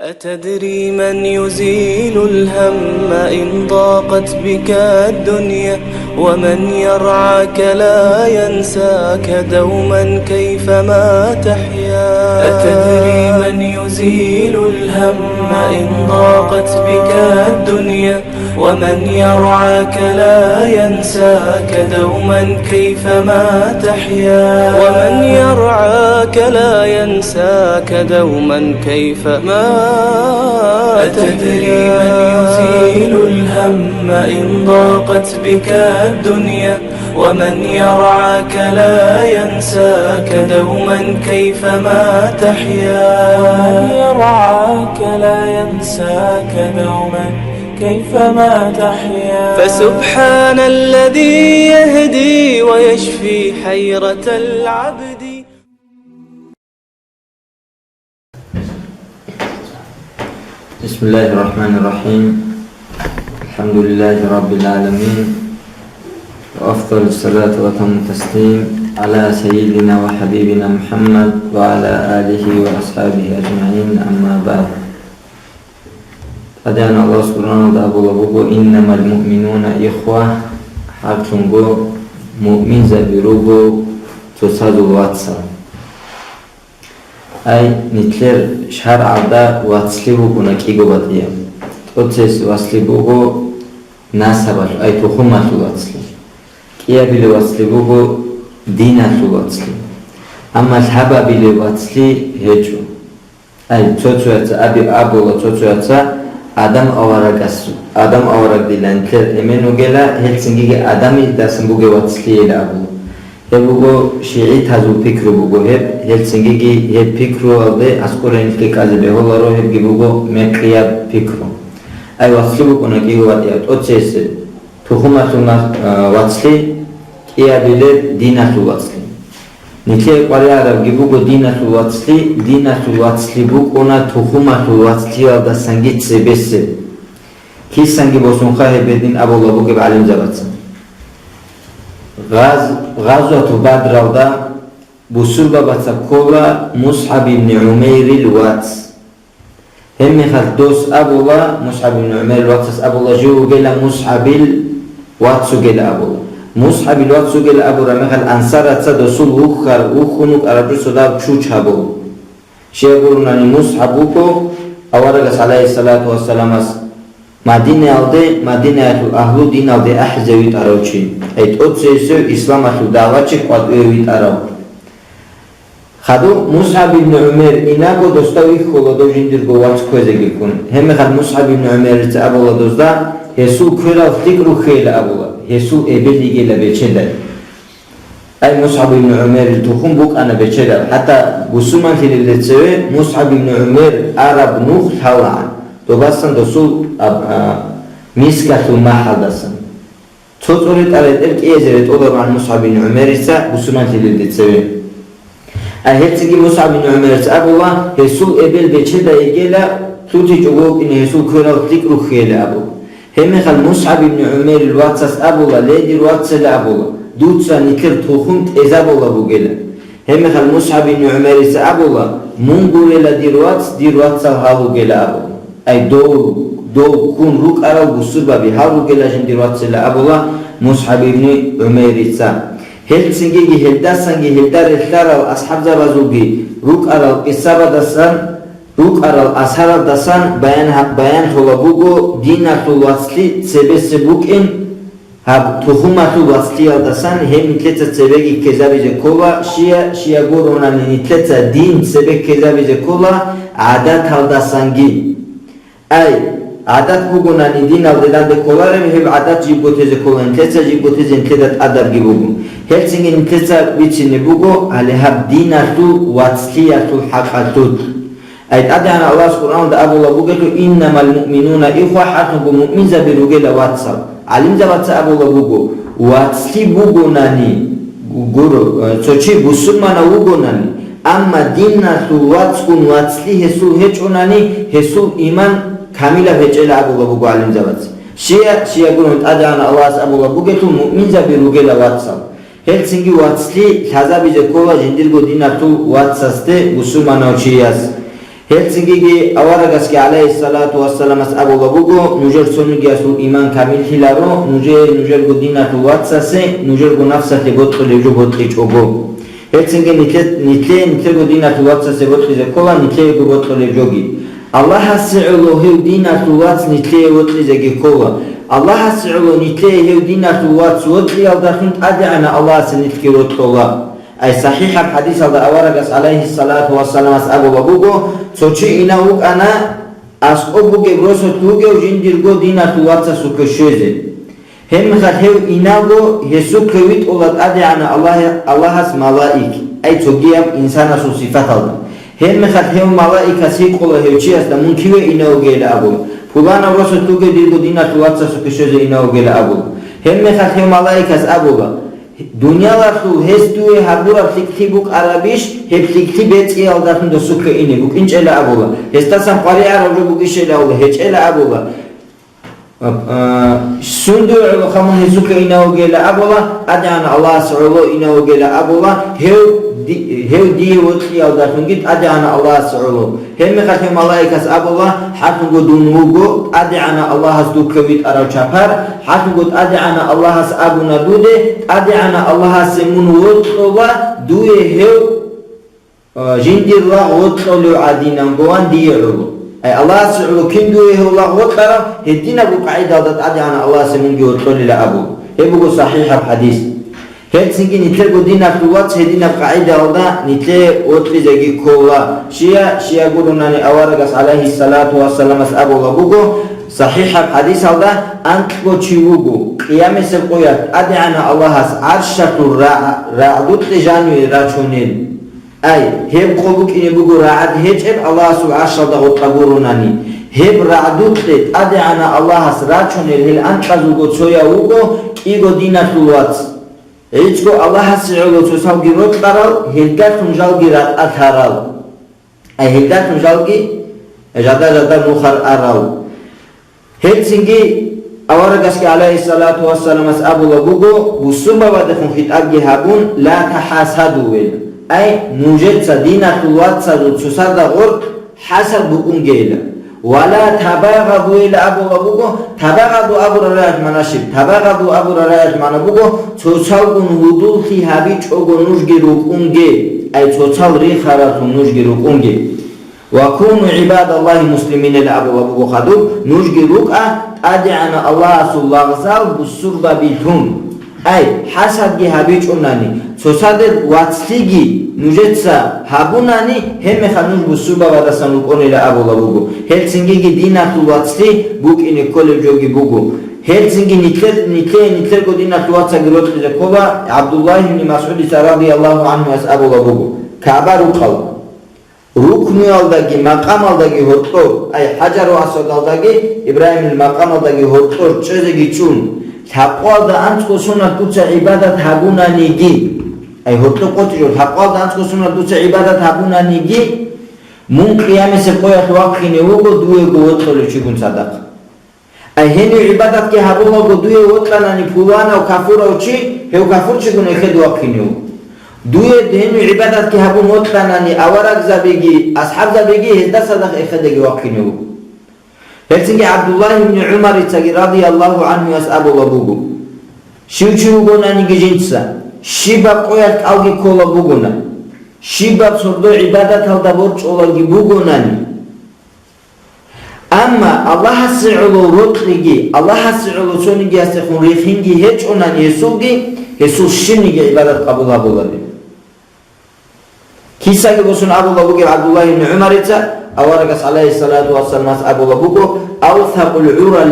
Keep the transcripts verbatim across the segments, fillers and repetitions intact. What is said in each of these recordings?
أتدري من يزيل الهم إن ضاقت بك الدنيا؟ ومن يرعاك لا ينساك دوما كيفما تحيا. أتدري من يزيل الهم إن ضاقت بك الدنيا؟ ومن يرعاك لا ينساك دوما كيفما تحيا. ومن يرعاك لا ينساك دوما كيفما. أتدري من يزيل الهم إن ضاقت بك الدنيا؟ ومن يرعاك لا ينساك دوما كيفما تحيا. ومن يرعاك لا ينساك دوما كيفما تحيا. فسبحان الذي يهدي ويشفي حيرة العبد. بسم الله الرحمن الرحيم. الحمد لله رب العالمين. وأفضل الصلاة وأتم التسليم على سيدنا وحبيبنا محمد وعلى آله وأصحابه أجمعين، أما بعد. ТӀадегӀан Аллагьас Къуръаналда абулеб буго: «Иннамал муъминуна ихва», хӀакълъунго, муъминзаби руго цоцазул вацал. Ай, нилъер шаргӀалда вацлъи букӀуна кӀиго батӀияб. ТӀоцес вацлъи буго насабалъ-, ай, тухумалъул вацлъи. КӀиабилеб вацлъи буго диналъул вацлъи. Амма лъабабилеб вацлъи гьечӀо. Ай, цо-цояца аби-, абула, цо-цояца Адам аварагас, Адам аварагдила нилъер эмен вугела, гьелцинги Адамидасан бугеб вацлъийила абула. Гьеб буго шигӀитазул пикру буго гьеб, гьелцинги гьеб пикруялде аскӀоре нилъги кӀазе бегьуларо, гьебги буго мекъияб пикру. Ай, вацлъи букӀуна кӀиго батӀияб, тӀоцесеб. Тухумалъул на-, а, вацлъи, кӀиабилеб диналъул вацлъи. Нилъее къваригӀарабги буго диналъул вацлъи, диналъул вацлъи букӀуна тухумалъул вацлъиялдасанги цебесеб. Кисанги босунха гьеб гьедин абула бугеб гӀалимзабаца. Гъаз-, гъазвату Бадралда бусурбабаца ккола МусгӀаб ибн ГӀумайрил вац. Гьебмехалъ дос абула, МусгӀаб ибн ГӀумайрил вацас абула, жив вугела МусгӀабил вац вугела абула. МусгӀабил вац вугела абураб мехалъ, ансараца досул вухьар, вухьун вукӀараб жо цодаб чучӀ гьабула. Щай гурунани, МусгӀаб вуго аварагас, гӀалайгьиссалату вассаламас, Мадинаялде, Мадинаялъул агьлу диналде ахӀизе витӀарав чи, ай, тӀоцесев исламалъул дагӀвачи къватӀиве витӀарав. Хадуб МусгӀаб ибн ГӀумер инаго досда вихьула дов жиндирго вац кквезегиккун. Гьебмехалъ МусгӀаб ибн ГӀумерица абула дозда, гьесул кверал лъикӀ рухьейила абула, гьесул эбел йигела бечедай. Ай, МусгӀаб ибн ГӀумерил тухум букӀана бечедаб, хӀатта бусурманлъилелде цеве МусгӀаб ибн ГӀумер араб нух лъалаан, добасан досул аб-, а, мискалъул махӀалдасан. Цо цӀоритӀа ретӀел кӀиезе ретӀоларогӀан МусгӀаб ибн ГӀумерица бусурманлъилелде цеве. А гьелцинги МусгӀаб ибн ГӀумерица абула, гьесул эбел бечедай йигела, лъутичӀого вукӀине гьесул кверал лъикӀ рухьейила абу. Гьебмехалъ МусгӀаб ибн ГӀумерил вацас абула, ле, дир вацала абула, дуца нилъер тухум тӀезабула бугела. Гьебмехалъ МусгӀаб ибн ГӀумерица абула, мун гурела дир вац, дир вацал гьал вугела абу. Ай, дов, дов ккун рукӀарал бусурбаби гьал ругела жиндир вацила абула МусгӀаб ибн ГӀумерица. Гьелцинги гьелдасанги гьелда релълъарал асхӀабзабазулги рукӀарал кӀисабадасан, рукӀарал асаралдасан баян гьаб-, баянлъула буго диналъул вацлъи цебесеб букӀин, гьаб тухумалъул вацлъиялдасан гьеб нилъеца цебеги ккезабизе ккола, щия-, щия гуронани нилъеца дин цебе ккезабизе ккола гӀадаталдасанги. Ай, гӀадат бугонани диналде данде кколареб, гьеб гӀадат жибго тезе ккола нилъеца, жибго тезе нилъеда тӀадабги буго. Гьелцинги нилъеца бицине буго, гьале гьаб диналъул вацлъиялъул хӀакъалъулъ. Ай, ТӀадегӀан Аллагьас Къуръаналда абула бугелъул: «Иннамал муъминуна ихва», хӀакълъунго муъминзаби ругела вацал. ГӀалимзабаца абула буго, вацлъи бугонани, гуро, э, цо чи бусурманав вугонани, амма диналъул вацгун вацлъи гьесул гьечӀонани, гьесул иман камилаб гьечӀела абула буго гӀалимзабаца. Щия-, щия гурун ТӀадегӀан Аллагьас абула бугелъул муъминзаби ругела вацал. Гьелцинги вацлъи лъазабизе ккола жиндирго диналъул вацасде бусурманав чияс. Гьелцинги аварагасги, гӀалайгьиссалату вассаламас, абула буго: «Нужер цонигиясул иман камиллъиларо, нужее нужерго диналъул вацасе нужерго нафсалъе бокьулеб жо бокьичӀого». Гьелцинги нилъе-, нилъее нилъерго диналъул вацасе бокьизе ккола нилъеего бокьулеб жоги. Аллагьасе гӀоло гьев диналъул вац нилъее вокьизеги ккола. Аллагьасе гӀоло нилъее гьев диналъул вац вокьиялдалъун ТӀадегӀанав Аллагьасе нилъги вокьола. Ай сахӀихӀаб хӀадисалда аварагас, гӀалайгьиссалату вассаламас, абула буго: «Цо чи инав вукӀана аскӀоб бугеб росулъ вугев жиндирго диналъул вацасухъе щвезе. Гьебмехалъ гьев инаго гьесухъе витӀула ТӀадегӀанав Аллагь-, Аллагьас малаик, ай цогияб инсанасул сипаталда. Гьебмехалъ гьев малаикас гьикъула гьев чиясда: „Мун киве инав вугейилан?“ – абун. „Пуланав росулъ вугев дирго диналъул вацасухъе щвезе инав вугейилан“, – абун. Гьебмехалъ гьев малаикас абула: „Дуниялалъул гьес дуе гьабураб лъикӀлъи букӀарабищ, гьеб лъикӀлъи бецӀиялдалъун досухъе ине букӀинчӀела?“ – абула. „Гьесдасан къваригӀараб жо бугищела?“ – абула. „ГьечӀела“, – абула. А, а, «Сундуе гӀолоха мун гьесухъе инав вугейилан?» – абула. «ТӀадегӀанав Аллагьасе гӀоло инав вугейилан», – абула. «Гьев ди-, гьев дие вокьиялдалъунги ТӀадегӀанав Аллагьасе гӀоло». Гьебмехалъ гьев малаикас абула: «ХӀакълъунго дун вуго ТӀадегӀанав Аллагьас духъе витӀарав чапар, хӀакълъунго ТӀадегӀанав Аллагьас абуна дуде: „ТӀадегӀанав Аллагьасе мун вокьула, дуе гьев, а, жиндир лагъ вокьулев гӀадинан гурони дие гӀоло. Ай Аллагьасе гӀоло кин дуе гьев лагъ вокьарав, гьединабго къагӀидалда ТӀадегӀанав Аллагьасе мунги вокьулила“, – абу. Гьеб буго сахӀихӀаб хӀадис. Гьелцинги нилъерго диналъул вац гьединаб къагӀидаялда нилъее вокьизеги ккола. Щия, щия гуронани аварагас, гӀалайгьиссалату вассаламас, абула буго сахӀихӀаб хӀадисалда: «Анкьго чи вуго Къиямасеб къоялъ ТӀадегӀанав Аллагьас гӀаршалъул рагӀ-, рагӀдукье жаниве рачунел». Ай, гьеб къо букӀине буго рагӀад гьечӀеб Аллагьасул гӀаршалда гъоркьа гуронани. Гьеб рагӀдукье ТӀадегӀанав Аллагьас рачунел гьел анкьазулго цояв вуго кӀиго диналъул вац. ГӀицӀго Аллагьасе гӀоло цоцалги рокьарал, гьелдалъун жалги ратӀа лъарал. Ай гьелдалъун жалги жада-жада нухар арал. Гьелцинги аварагасги, гӀалайгьиссалату вассаламас, абула буго, бусурбабаздехун хитӀабги гьабун: «Ла тахӀасаду», – вел. Ай, нужеца диналъул вацазул цоцазда гъоркь хӀасад букӀунгейилан. «Ва ла табагъаду», – вел абула буго, «табагъаду» абураб рагӀалъ магӀна щиб? «Табагъаду» абураб рагӀалъ магӀна буго, цоцалгун гьудуллъи гьабичӀого нужги рукӀунге, ай, цоцал рихаралъун нужги рукӀунге. «Ва куну гӀибадаллагьи муслимина», – абула буго хадуб, нужги рукӀа ТӀадегӀанав Аллагьасул лагъзал бусурбабилъун. Ай, хӀасадги гьабичӀунани, цоцадер вацлъиги нужеца гьабунани, гьебмехалъ нуж бусурбабаздасан рукӀунила абула буго. Гьелцингиги диналъул вацлъи букӀине кколеб жоги буго. Гьелцинги нилъер-, нилъее нилъерго диналъул вацаги рокьизе ккола. ГӀабдуллагь ибн МасгӀудица радияллагьу гӀанхуяс абула буго: КагӀба рукъал рукнуялдаги макъамалдаги гьоркьор, ай, ХӀажару Асвадалдаги Ибрагьимил макъамалдаги гьоркьор чӀезеги чӀун, лъабкъоялда анцӀго соналъ дуца гӀибадат гьабунаниги, ай, гьоркьор къотӀичӀо, лъабкъоялда анцӀго соналъ дуца гӀибадат гьабунаниги, мун Къиямасеб къоялъ вахъине вуго дуего вокьулев чигун цадахъ. Ай гьенив гӀибадатги гьабулаго дуе вокьанани пуланав кафурав чи, гьев кафурчигун эхеде вахъине вуго. Дуе гьенив гӀибадатги гьабун вокьанани аварагзабиги, асхӀабзабиги гьезда цадахъ эхедеги вахъине вуго. Гьелцинги ГӀабдуллагь ибн ГӀумарицаги радияллагьу гӀанхуяс абула буго: Щив чи вугонаниги жинца, щибаб къоялъ кӀалги ккола бугона, щибаб сордо гӀибадаталда борчӀолаги бугонани, амма Аллагьасе гӀоло рокьиги, Аллагьасе гӀоло цонигиясдехун рихинги гьечӀонани гьесулги, гьесул щибниги гӀибадат къабул гьабулаби. Кисаги босун абула бугеб ГӀабдуллагь ибн ГӀумарица, аварагас, гӀалайгьиссалату вассаламас, абула буго: «Авсакъул гӀурал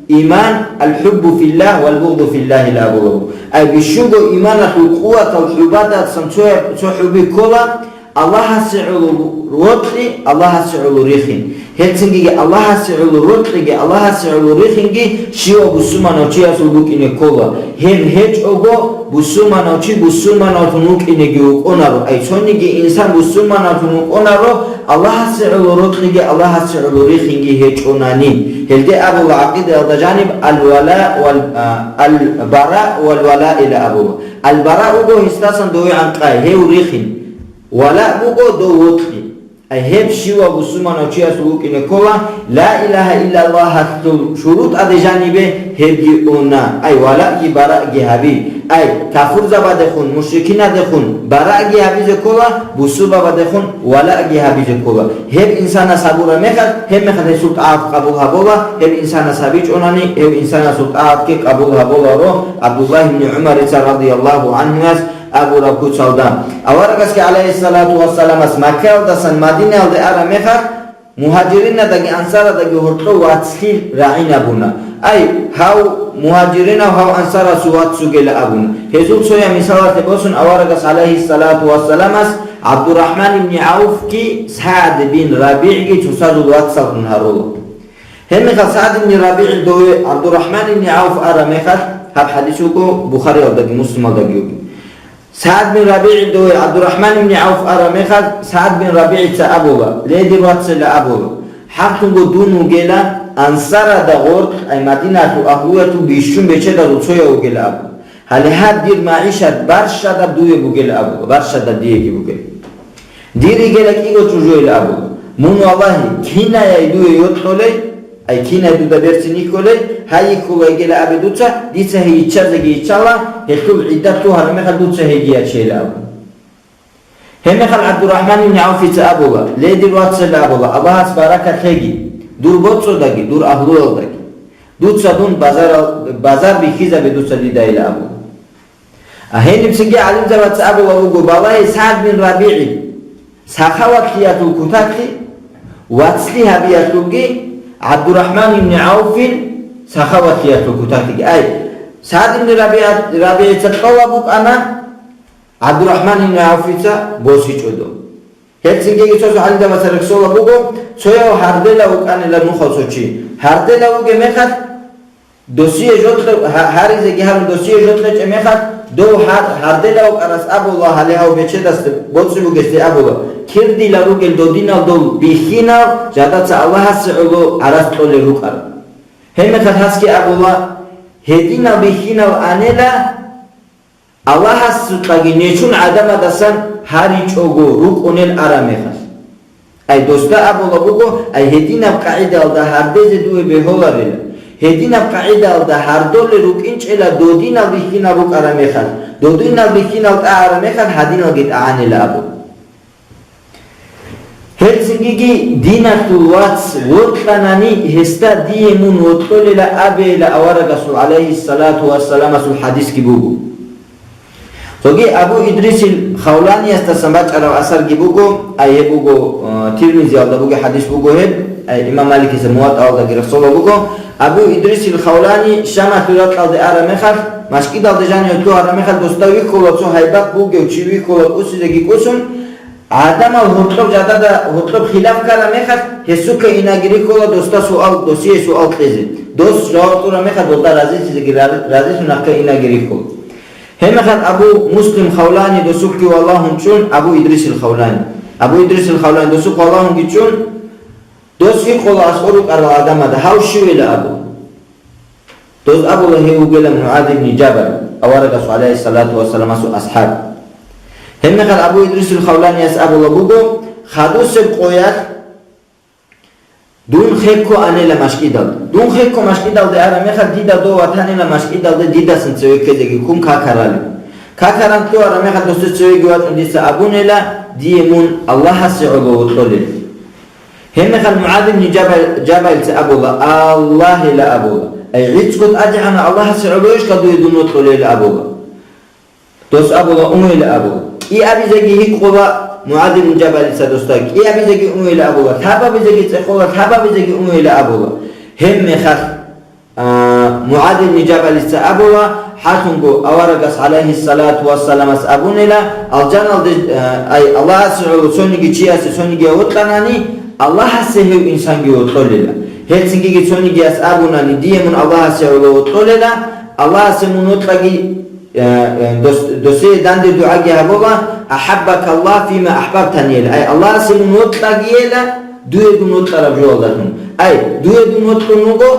иман алхӀуббу филлагь вал бугъду филлагь», – ила абула буго. Ай бищунго иманалъул къуватал хӀубадасан цо, цо хӀуби ккола, Аллагьасе гӀоло рокьи, Аллагьасе гӀоло рихин. Гьелцингиги Аллагьасе гӀоло рокьиги, Аллагьасе гӀоло рихинги щивав бусурманав чиясул букӀине ккола. Гьеб гьечӀого, бусурманав чи бусурманавлъун вукӀинеги вукӀунаро. Ай цониги инсан бусурманавлъун вукӀунаро, Аллагьасе гӀоло рокьиги, Аллагьасе гӀоло рихинги гьечӀонани. Гьелде абула гӀакъидаялда жаниб аль-вала вал, а, аль-бара вал вала ила абула. Аль-бара вуго гьесдасан довегӀан къай, гьев рихин. Вала буго дов вокьи. Ай, гьеб щивав бусурманав чиясул вукӀине ккола, ла илагьа иллаллагьалъул шурутӀаде жанибе гьебги уна. Ай, валаъги бараъги гьаби. Ай, кафурзабадехун, мушрикинадехун бараъги гьабизе ккола, бусурбабадехун валаъги гьабизе ккола. Гьеб инсанас гьабураб мехалъ, гьеб мехалъ гьесул тӀагӀат къабул гьабула, гьеб инсанас гьабичӀонани, гьев инсанасул тӀагӀатги къабул гьабуларо. ГӀабдуллагь ибн ГӀумарица радияллагьу гӀанхуяс абураб куцалда. Аварагасги, гӀалайгьиссалату вассаламас, Маккаялдасан Мадинаялде араб мехалъ, мугьажириназдаги ансараздаги гьоркьов вацлъи рагӀинабуна. Ай, гьав мугьажиринав, гьав ансарасул вац вугила абун. Гьезул цояв мисалалъе босун, аварагас, гӀалайгьиссалату вассаламас, ГӀабдурахӀман ибн ГӀавфги СагӀд бин РабигӀги цоцазул вацаллъун гьарула. Гьеб мехалъ СагӀд ибн РабигӀил дове ГӀабдурахӀман ибн ГӀавф араб мехалъ, гьаб хӀадис вуго Бухариялдаги Муслималдаги вугеб. СагӀд бин РабигӀил дове ГӀабдурахӀман ибн ГӀавф араб мехалъ, СагӀд бин РабигӀица абула, ле, дир вацала абула, хӀакълъунго дун вугела ансарада гъоркь, ай Мадиналъул агьлуялъул бищун бечедазул цояв вугела абу. Гьале гьаб дир магӀишат барщадаб дуе бугел абула, барщадаб диеги бугел. Дир йигела кӀиго чӀужуел абула. Мун, валлагьи, кинаяй дуе йокьолей, ай кинай дуда берцин йикколей, гьай йиккула йигела абе дуца, дица гьей йиччазеги йиччала, гьелъул гӀиддат лъугьараб мехалъ дуца гьейги ячейила абу. Гьебмехалъ ГӀабдурахӀман ибн ГӀавфица абула, ле, дир вацал абула, Аллагьас баракат лъеги, дур боцӀудаги, дур агьлуялдаги. Дуца дун базарал-, базар бихьизабе дуца дидайила абула. А гьениб цинги гӀалимзабаца абула буго, балагье, СагӀд бин РабигӀил сахаватлъиялъул кутакалъе, вацлъи гьабиялъулги, ГӀабдурахӀман ибн ГӀавфил сахаватлъиялъул кутакалъеги. Ай, СагӀд ибн РабигӀат-, РабигӀица кьола букӀана, ГӀабдурахӀман ибн ГӀавфица босичӀого. Гьеб цинги цо-цо гӀалимзабаца рехсола буго, цояв гьардела вукӀанила нухал цо чи. Гьардела вугеб мехалъ, досие жокьа-, гьа-, гьаризеги гьарун досие жокьа чӀеб мехалъ, дов гьар-, гьардела вукӀарас абула, гьале гьав бечедасда боцӀи бугесде абула, кир дила ругел додинал дов бихьинал, жадаца Аллагьасе гӀоло гӀарац кьолел рукӀарал. Гьебмехалъ гьасги абула, гьединал бихьинал анела, Аллагьасукьаги нечун гӀадамадасан гьаричӀого рукӀунел араб мехалъ. Ай, досда абула буго, ай, гьединаб къагӀидаялда гьардезе дуе бегьуларила. Гьединаб къагӀидаялда гьардолел рукӀинчӀела додинал бихьинал рукӀараб мехалъ, додинал бихьинал тӀагӀараб мехалъ гьадиналги тӀагӀанила абу. Гьелцинги диналъул вац вокьанани, гьесда дие мун вокьолила абейила аварагасул, гӀалайгьиссалату вассаламасул, хӀадисги буго. Цоги Абу Идрисил Хавланиясдасан бачӀараб асарги буго, ай гьеб буго, э, Тирмизиялда буго, хӀадис буго гьеб, ай имам Маликица МуватӀаялдаги рехсола буго. Абу Идрисил Хавлани Шамалъул ракьалде араб мехалъ, машкӀидалде жаниве лъугьараб мехалъ, досда вихьула цо гьайбат бугев чи, вихьула кӀусизеги кӀусун, гӀадамал гьоркьоб жадада гьоркьоб хилаф ккараб мехалъ, гьесухъе инаги рихьула досда суал, досие суал кьезе. Дос жаваб кьураб мехалъ, досда разилъизеги ра-, разилъун нахъе инаги рихьула. Гьебмехалъ Абу Муслим Хавлани досухъги валагьун чӀун, Абу Идрисил Хавлани. Абу Идрисил Хавлани досухъ валагьунги чӀун, дос гьикъула аскӀор рукӀарал гӀадамада, гьав щивила абу. Дос абула, гьев вугила МугӀаз ибн Жабал, аварагасул, гӀалайгьиссалату вассаламасул, асхӀаб. Гьебмехалъ Абу Идрисил Хавланияс абула буго, хадусеб къоялъ дун хекко анила машкӀидал. Дун хекко машкӀидалде араб мехалъ, дида дов ватанила машкӀидалде дидасан цеве ккезеги ккун какарали. Какаран лъугьараб мехалъ досда цевеги вачӀун дица абунила, дие мун Аллагьасе гӀоло вокьолел. Гьебмехалъ МугӀаз ибн Жабал-, Жабалица абула, Аллагьила абула. Ай, гӀицӀго ТӀадегӀанав Аллагьасе гӀолойищха дуе дун вокьолел абула. Дос абула, унела абула. КӀиабизеги гьикъула МугӀаз ибн Жабалица досда, кӀиабизеги унела абула, лъабабизеги цӀехола, лъабабизеги унела абула. Гьебмехалъ А, МугӀаз ибн Жабалица абула, хӀакъунго аварагас, гӀалайгьиссалату вассаламас, абунила, алжаналде, а, ай, Аллагьасе гӀоло цониги чиясе цонигияв вокьанани, Аллагьасе гьев инсанги вокьолила. Гьелцинги цонигияс абунани, дие мун Аллагьасе гӀоло вокьолила, Аллагьасе мун вокьаги, э, э, дос-, досие данде дугӀаги гьабула, «АхӀаббакаллагь фима ахӀбабтани», ай, Аллагьасе мун вокьагияла, дуе дун вокьараб жоялдалъун. Ай, дуе дун вокьун вуго,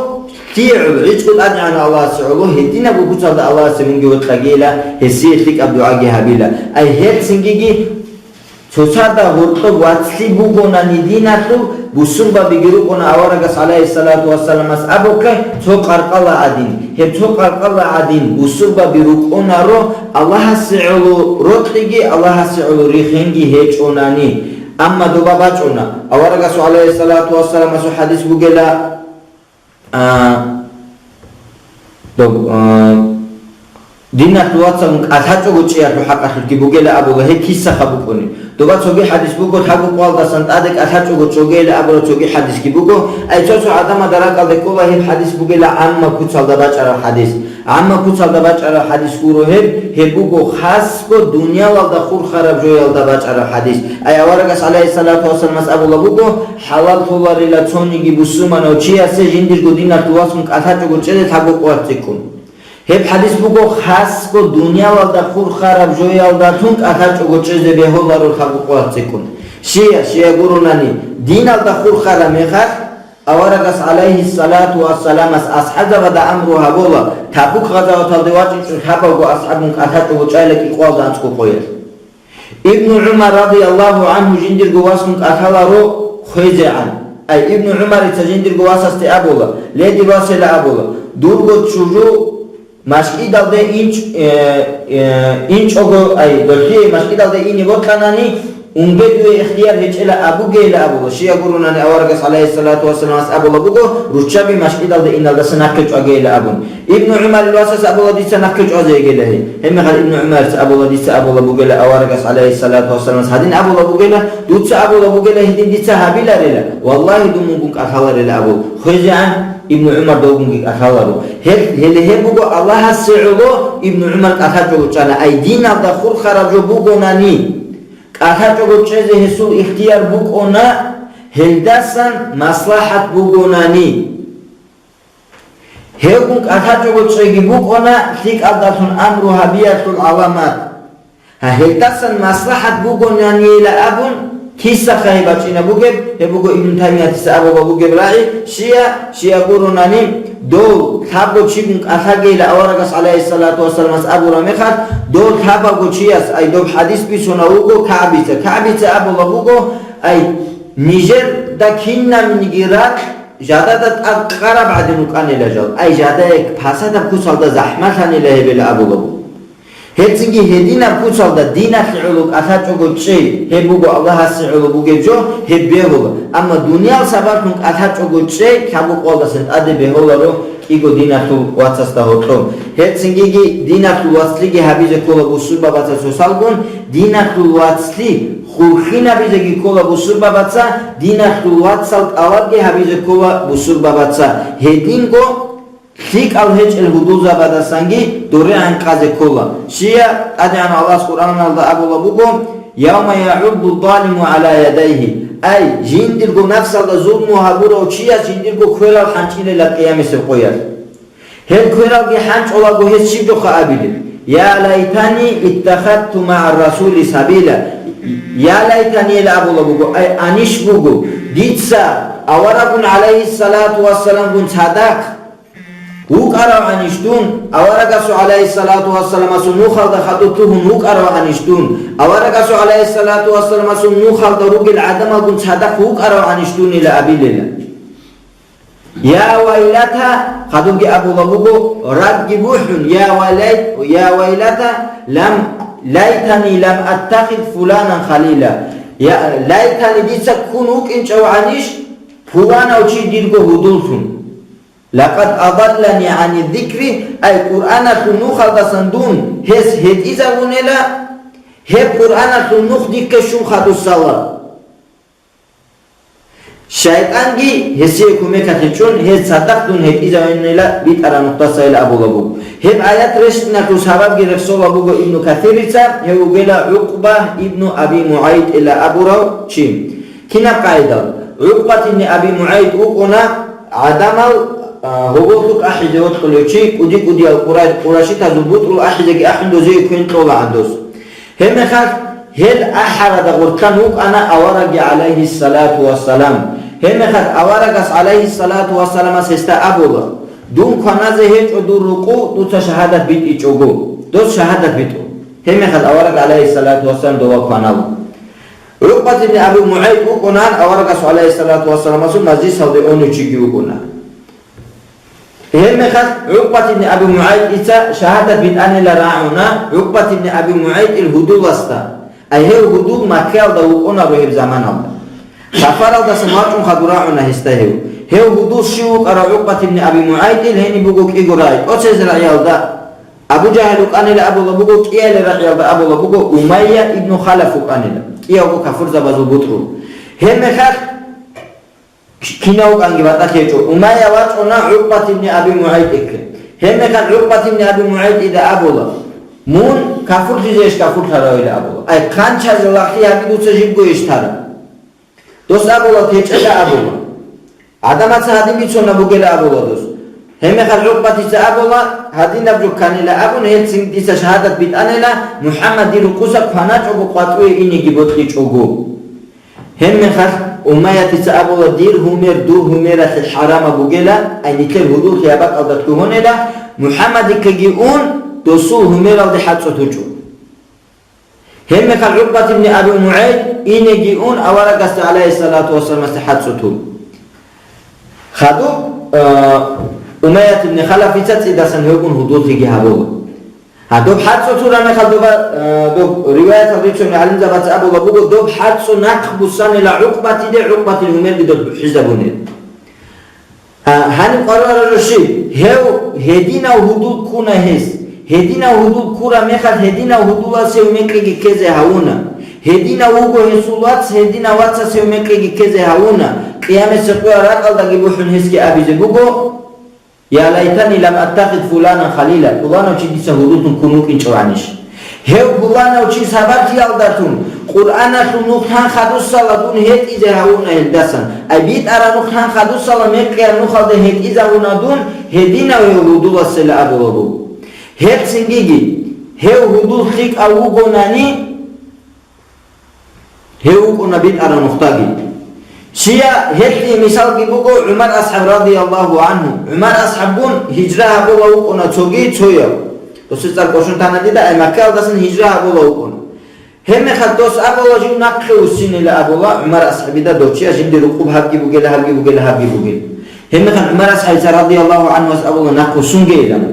лъигӀул, гӀицӀго ТӀадегӀанав Аллагьасе гӀоло, гьединаб куцалда Аллагьасе мунги вокьагияла, гьесие лъикӀаб дугӀаги гьабила. Ай, гьелцингиги Цоцазда гьоркьоб вацлъи бугонани диналъул, бусурбабиги рукӀуна аварагас, гӀалайгьиссалату вассаламас абухъе, цо къаркъала гӀадин. Гьеб цо къаркъала гӀадин бусурбаби рукӀунаро Аллагьасе гӀоло рокьиги, Аллагьасе гӀоло рихинги гьечӀонани. Амма доба бачӀуна. Аварагасул, гӀалайгьиссалату вассаламасул хӀадис бугела, А, доб-, а, диналъул вацалъун кӀалъачӀого чӀеялъул хӀакъалъулъги бугела абула гьеб кисаха букӀуни. Доба цоги хӀадис буго, лъабго къоялдасан тӀаде кӀалъачӀого чӀогейила абураб цоги хӀадисги буго. Ай цо-цо гӀадамазда ракӀалде ккола гьеб хӀадис бугела гӀамма куцалда бачӀараб хӀадис. ГӀамма куцалда бачӀараб хӀадис гуро гьеб, гьеб буго хасго дуниялалда хурхараб жоялда бачӀараб хӀадис. Ай аварагас, гӀалайгьиссалату вассаламас, абула буго, хӀалаллъуларила цониги бусурманав чиясе жиндирго диналъул вацлъун кӀалъачӀого чӀезе лъабго къоялъ цӀикӀкӀун. Гьеб хӀадис буго хасго дуниялалда хурхараб жоялдалъун кӀалъачӀого чӀезе бегьуларо лъабго къоялъ цӀикӀкӀун. Щия, щия гуронани, диналда хурхараб мехалъ, аварагас, гӀалайгьиссалату вассаламас, асхӀабзабада амру гьабула, Табук гъазаваталде вачӀинчӀо лъабавго асхӀабгун кӀалъачӀого чӀайила кӀикъоялда анцӀго къоялъ. Ибну ГӀумар радияллагьу гӀангьу жиндирго васгун кӀалъаларо хвезегӀан. Ай, Ибну ГӀумарица жиндирго васасде абула, ле, дир васила абула, дурго чуру машкӀидалде инч-, э, э, инчӀого, ай, дохие машкӀидалде ине бокьанани, унге дуе ихтияр гьечӀела абугейила абула, щия гуронани аварагас, гӀалайгьиссалату вассаламас, абула буго, руччаби машкӀидалде иналдаса нахъе чӀвагейила абун. Ибну ГӀумарил васас абула, дица нахъе чӀвазе йигила гьей. Гьебмехалъ Ибну ГӀумарица абула, дица абула бугела аварагас, гӀалайгьиссалату вассаламас, гьадин абула бугела, дуца абула бугела, гьедин дица гьабиларила, валлагьи, дун мугун кӀалъаларила абу. ХвезегӀан Ибну ГӀумар довгунги кӀалъаларо. Гьел-, гьеле гьеб буго Аллагьасе гӀоло Ибну ГӀумар кӀалъачӀого чӀана, ай диналда хурхараб жо бугонани, кӀалъачӀого чӀезе гьесул ихтияр букӀуна, гьелдасан маслахӀат бугонани. Гьевгун кӀалъачӀого чӀеги букӀуна лъикӀалдалъун амру гьабиялъул гӀаламат. Гьа, гьелдасан маслахӀат бугонаниила абун, кисаха гьеб бачӀина бугеб, гьеб буго Ибн Таймиятица абуба бугеб рагӀи, щия, щия гуронани, дов лъабго чигун кӀалъагейила аварагас, гӀалайгьиссалату вассаламас, абураб мехалъ, дов лъабавго чияс, ай доб хӀадис бицунав вуго КагӀбица. КагӀбица абула буго, ай, нижерда кинабниги ракь жадада тӀад къараб гӀадин рукӀанила жал, ай, жадае пасадаб куцалда захӀмалъанила гьебила абула буго. Гьецинги гьединаб куцалда диналъе гӀоло кӀалъачӀого чӀей, гьеб буго Аллагьасе гӀоло бугеб жо, гьеб бегьула, амма дуниял сабаблъун кӀалъачӀого чӀей лъабго къоялдасан тӀаде бегьуларо кӀиго диналъул вацасда гьоркьоб. Гьецинги диналъул вацлъиги гьабизе ккола бусурбабаца цоцалгун, диналъул вацлъи хурхинабизеги ккола бусурбабаца, диналъул вацал тӀалабги гьабизе ккола бусурбабаца, гьединго лъикӀал гьечӀел гьудулзабадасанги доригӀан къазе ккола. Щия, ТӀадегӀанав Аллагьас Къуръаналда абула буго, «Явма ягӀудду залиму гӀала ядайгьи», ай, жиндирго нафсалда зулму гьабурав чияс жиндирго кверал хӀанчӀилила къиямасеб къоялъ. Гьел квералги хӀанчӀолаго гьес щиб жоха абилеб? «Я лайтани иттахадту магӀа расули сабила». «Я лайтани», ила абула буго, ай, анищ буго, дица аварагун, гӀалайгьиссалату вассаламгун цадахъ вукӀаравгӀанищ дун, аварагасул, гӀалайгьиссалату вассаламасул, нухалда хадур лъугьун вукӀаравгӀанищ дун, аварагасул, гӀалайгьиссалату вассаламасул, нухалда ругел гӀадамалгун цадахъ вукӀаравгӀанищ дун, ила абилела. Я вайлата, хадубги абула буго, рагги бухӀун, я вайлай-, я вайлата, лам, лайтани лам аттахид фуланан халила. Я, лайтани, дица ккун вукӀинчӀавгӀанищ пуланав чи дирго гьудуллъун. Лакъад адаллани гӀани зикри, ай, Къуръаналъул нухалдасан дун гьес гьетӀизавунела, гьеб Къуръаналъул нух дихъе щун хадусала. ШайтӀанги гьесие кумекалъе чӀун, гьез цадахъ дун гьетӀизавинила битӀараб нухдасайила абула буго. Гьеб аят рещтӀиналъул сабабги рехсола буго Ибну Касирица, гьев вугела ГӀукъба ибну Аби МугӀайтӀила абурав чи. Кинаб къайдал? ГӀукъбат ибни Аби МугӀайт вукӀуна гӀадамал, а, гьоболлъухъ ахӀизе вокьулев чи, кӀуди-кӀудиял къурай-, къурайшитазул бутӀрул ахӀизеги ахӀун дозие квен кьолагӀан дос. Гьебмехалъ гьел ахӀарада гъоркьан вукӀана аварагги, гӀалайгьиссалату вассалам. Гьебмехалъ аварагас, гӀалайгьиссалату вассаламас, гьесда абула: «Дун кваназе гьечӀо дур рукъу, дуца шагьадат битӀичӀого». Дос шагьадат битӀу. Гьебмехалъ авараг, гӀалайгьиссалату вассалам, дова кванала. ГӀукъбат ибн Аби МугӀайт вукӀунаан аварагасул, гӀалайгьиссалату вассаламасул, мажлисалде унев чиги вукӀуна. Гьебмехалъ ГӀукъбат ибн Аби МугӀайтица шагьадат битӀанила рагӀуна ГӀукъбат ибн Аби МугӀайтил гьудуласда, ай гьев гьудул Маккаялда вукӀунаро гьеб заманалда. Сафаралдасан вачӀун хадур рагӀуна гьесда гьев. Гьев гьудул щив вукӀарав ГӀукъбат ибн Аби МугӀайтил гьениб буго кӀиго рагӀи. ТӀоцезе рагӀиялда Абу Жагьил вукӀанила абула буго, кӀияле рагӀиялда абула буго Умайя ибн Халаф вукӀанила. КӀиявго кафурзабазул бутӀрул. Гьебмехалъ Кинав вукӀанги батӀалъи гьечӀо. Умайя вачӀуна ГӀукъбат ибн Аби МугӀайтихъе. Гьебмехалъ ГӀукъбат ибн Аби МугӀайтида абула: «Мун кафурлъизейищ кафурлъаравила?» абула. «Ай, хъанчазе лагълъи гьаби дуца жибго иш тара?» Дос абула: «ТечӀела», абула. «ГӀадамаца гьадин бицуна бугела», абула дос. Гьебмехалъ ГӀукъбатица абула: «Гьадинаб жо кканила абун, гьелцин дица шагьадат битӀанила, МухӀаммад дир рукъуса кваначӀого къватӀуе инеги бокьичӀого». Гьебмехалъ Умайятица абула: «Дир гьумер дур гьумералъе хӀарамаб бугела, ай нилъер гьудуллъи гьаб бакӀалда лъугьунела, МухӀаммадихъеги ун, досул гьумералде хӀацӀцӀу тучӀо». Гьебмехалъ ГӀукъбат ибн Аби МугӀайт инеги ун аварагасда, гӀалайгьиссалату вассаламасда, хӀацӀцӀу тун. Хадуб, э, Умайят ибн Халафица цӀидасан гьевгун гьудуллъиги гьабула. Гьа, доб хӀацӀцӀу тураб мехалъ доба, э, доб риваятал рицунел гӀалимзабаца абула буго, доб хӀацӀцӀу нахъ буссанила ГӀукъбатиде, ГӀукъбатил гьумерги доб бухӀизабунел. А, гьаниб къваригӀараб жо щиб? Гьев гьединав гьудул ккуна гьес. Гьединав гьудул ккураб мехалъ гьединав гьудулас гьев мекъиги ккезе гьавуна. Гьединав вуго гьесул вац, гьединав вацас гьев мекъиги ккезе гьавуна. Къиямасеб къоялъ ракӀалдаги бухӀун гьесги абизе буго: «Я лайтани лам аттахид фуланан халила», пуланав чи дица гьудуллъун ккун вукӀинчӀеванищ? Гьев пуланав чи сабаблъиялдалъун Къуръаналъул нух лъан хадусала дун гьетӀизе гьавуна гьелдасан, ай битӀараб нух лъан хадусала мекъияб нухалда гьетӀизавуна дун, гьединав гьев гьудуласела абула буго. Гьелцинги гьев гьудул лъикӀав вугонани, Гьев вукӀуна битӀараб нухдаги. Щия, гьелъие мисалги буго ГӀумар асхӀаб радияллагьу гӀангьу. ГӀумар асхӀабгун гьижра гьабула вукӀуна цоги цояв. Досул цӀар кӀочон тана дида, ай Маккаялдасан гьижра гьабула вукӀуна. Гьебмехалъ дос абула жив нахъе вуссинила абула ГӀумар асхӀабида, дов чияс жинди рукъуб гьабги бугела, гьабги бугела, гьабги бугела. Гьебмехалъ ГӀумар асхӀабица радияллагьу гӀангьуяс абула: «Нахъ вуссунгейилан.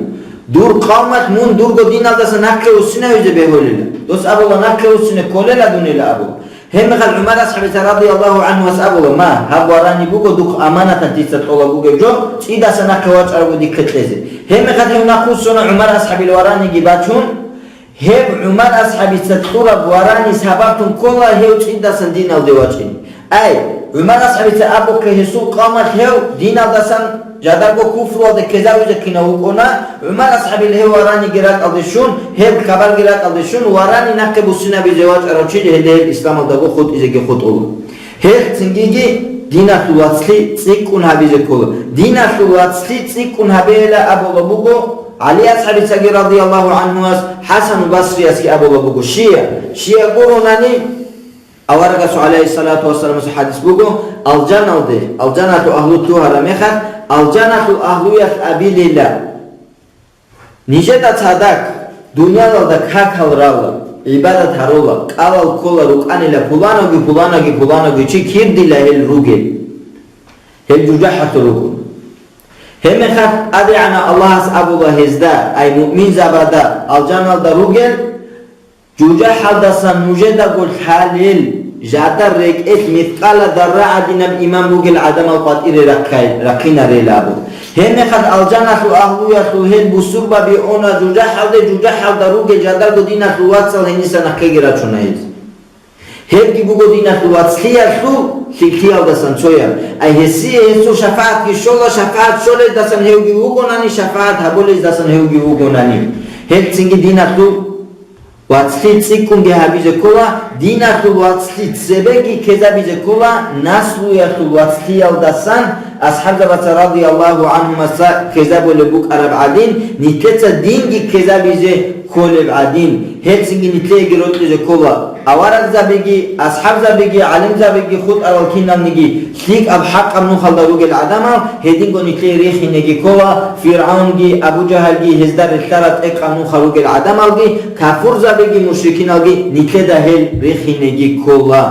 Дур къавмалъ мун дурго диналдаса нахъе вуссинавизе бегьулила». Дос абула: «Нахъе вуссине кколела дунила», абу. Гьебмехалъ ГӀумар асхӀабица радияллагьу гӀангьуяс абула: «Ма, гьаб варани буго духъ аманаталъ дица тӀола бугеб жо, цӀидаса нахъе вачӀараго дихъе кьезе». Гьебмехалъ гьев нахъ вуссуна ГӀумар асхӀабил вараниги бачун, Гьеб ГӀумар асхӀабица кьураб варани сабаблъун ккола гьев цӀидасан диналде вачӀине. Ай, ГӀумар асхӀабица абухъе гьесул къавмалъ гьев диналдасан жадарго куфруялде ккезавизе кинав вукӀуна, ГӀумар асхӀабил гьев вараниги ракӀалде щун, гьеб хабарги ракӀалде щун, варани нахъе буссинабизе вачӀарав чи гьелде гьеб исламалдаго хутӀизеги хутӀула. Гьелъ цингиги диналъул вацлъи цӀикӀкӀун гьабизе ккола. Диналъул вацлъи цӀикӀкӀун гьабейила абула буго, ГӀали асхӀабицаги радияллагьу гӀангьуяс, ХӀасану Басриясги абула буго: «Щия, щия гуронани, аварагасул гӀалайгьиссалату вассаламасул хӀадис буго, алжаналде, алжаналъул агьлу лъугьараб мехалъ, алжаналъул агьлуялъ абилила: нижеда цадахъ дуниялалда какал рала, гӀибадат гьарула, кӀалал ккола рукӀанила пуланаги, пуланаги, пуланаги чи кирдила гьел ругел». Гьел жужахӀалъул руго. Гьебмехалъ ТӀадегӀанав Аллагьас абула гьезда, ай муъминзабада, алжаналда ругел, жужахӀалдасан нужедаго лъалел, жадар рекӀелъ мискъала зарра гӀадинаб иман бугел гӀадамал къватӀире рахъай-, рахъинарел абу. Гьебмехалъ алжаналъул агьлуялъул гьел бусурбаби уна жужахӀалде, жужахӀалда ругел жадарго диналъул вацал гьениса нахъеги рачуна гьез. Гьебги буго диналъул вацлъиялъул лъикӀлъиялдасан цояб. Ай гьесие гьесул шафагӀатги щола, шафагӀат щолездасан гьевги вугонани, шафагӀат гьабулездасан гьевги вугонани. Гьелцинги диналъул вацлъи цӀикӀкӀунги гьабизе ккола, диналъул вацлъи цебеги ккезабизе ккола, наслуялъул вацлъиялдасан, асхӀабзабаца радияллагьу гӀангьумаса ккезабулеб букӀараб гӀадин, нилъеца динги ккезабизе кколеб гӀадин, гьелцинги нилъееги рокьизе ккола. Аварагзабиги, асхӀабзабиги, гӀалимзабиги, хутӀарал киналниги, лъикӀаб хӀакъаб нухалда ругел гӀадамал, гьединго нилъее рихинеги ккола, ФиргӀавнги, Абу Жагьалги, гьезда релълъарал тӀекъан нухал ругел гӀадамалги, кафурзабиги, мушрикиналги нилъеда гьел рихинеги ккола.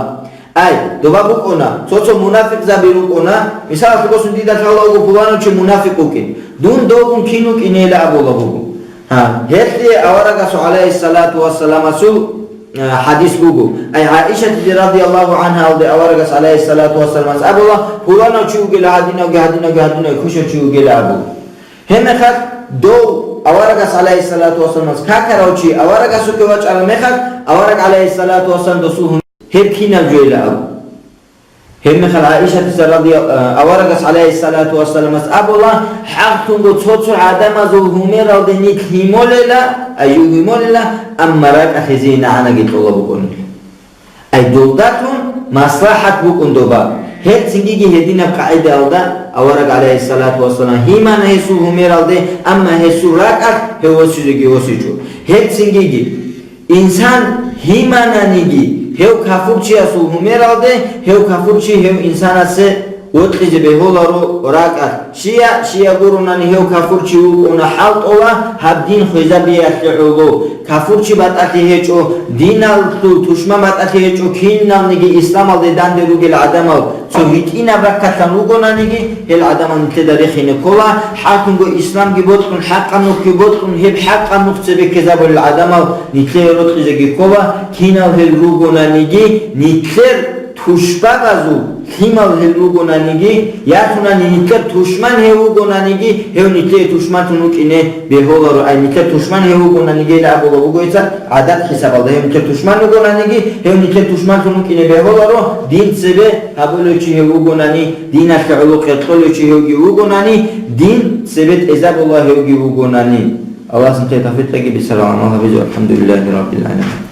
Ай, доба букӀуна, цо-цо мунафикъзаби рукӀуна, мисалалъе босун, дида лъала вуго пуланав чи мунафикъ вукӀин. Дун довгун кин вукӀинейила абула буго. Гьа, гьелъие аварагасул, гӀалайгьиссалату вассаламасул, а, хӀадис буго. Ай, ГӀаишатиде радияллагьу гӀангьаялде аварагас, гӀалайгьиссалату вассаламас, абула, пуланав чи вугила гьадинавги, гьадинавги, гьадинавги, кушав чи вугила абу. Гьебмехалъ дов аварагас, гӀалайгьиссалату вассаламас, какарав чи аварагасухъе вачӀараб мехалъ, авараг, гӀалайгьиссалату вассалам, досул гьум-, гьеб кинаб жойила абу. Гьебмехалъ ГӀаишатица радия-, а, аварагас, гӀалайгьиссалату вассаламас, абула, хӀакълъунго цо-цо гӀадамазул гьумералде нилъ гьимолела, ай, жугьимолела, амма ракӀалъе зие нагӀанаги кьола букӀунелъул. Ай, долдалъун маслахӀат букӀун доба. Гьелцинги гьединаб къагӀидаялда авараг, гӀалайгьиссалату вассалам, гьимана гьесул гьумералде, амма гьесул ракӀалъ гьев восизеги восичӀо. Гьелцинги инсан гьимананиги гьев кафурчиясул гьумералде, гьев кафурчи гьев инсанасе вокьизе бегьуларо ракӀалъ. Щия, щия гуронани гьев кафурчи вукӀуна хӀалтӀула гьаб дин хвезабиялъе гӀоло. Кафурчи батӀалъи гьечӀо, диналъул тушман батӀалъи гьечӀо, киналниги исламалде данде ругел гӀадамал цо гьитӀинаб раккалъан вугонаниги, гьел гӀадамал нилъеда рехине ккола, хӀакъунго исламги бокьун, хӀакъаб нухги бокьун, гьеб хӀакъаб нух цебе ккезабулел гӀадамал нилъее рокьизеги ккола, кинал гьел ругонаниги, нилъер тушбабазул лъимал гьел ругонаниги, ясунани нилъер тушман гьев вугонаниги, гьев нилъее тушманлъун вукӀине бегьуларо, ай, нилъер тушман гьев вугонаниги, гьел абула буго гьеца гӀадат хӀисабалда, гьев нилъер тушман вугонаниги, гьев нилъер тушманлъун вукӀине бегьуларо, дин цебе гьабулев чи гьев вугонани, диналъе гӀоло кьеркьолев чи гьевги вугонани, дин цебе тӀезабула гьевги вугонани. Аллагьас нилъее тавфикъ кьеги бицарал гӀамал гьабизе. АлхӀамдулиллагьи раббил гӀаламин.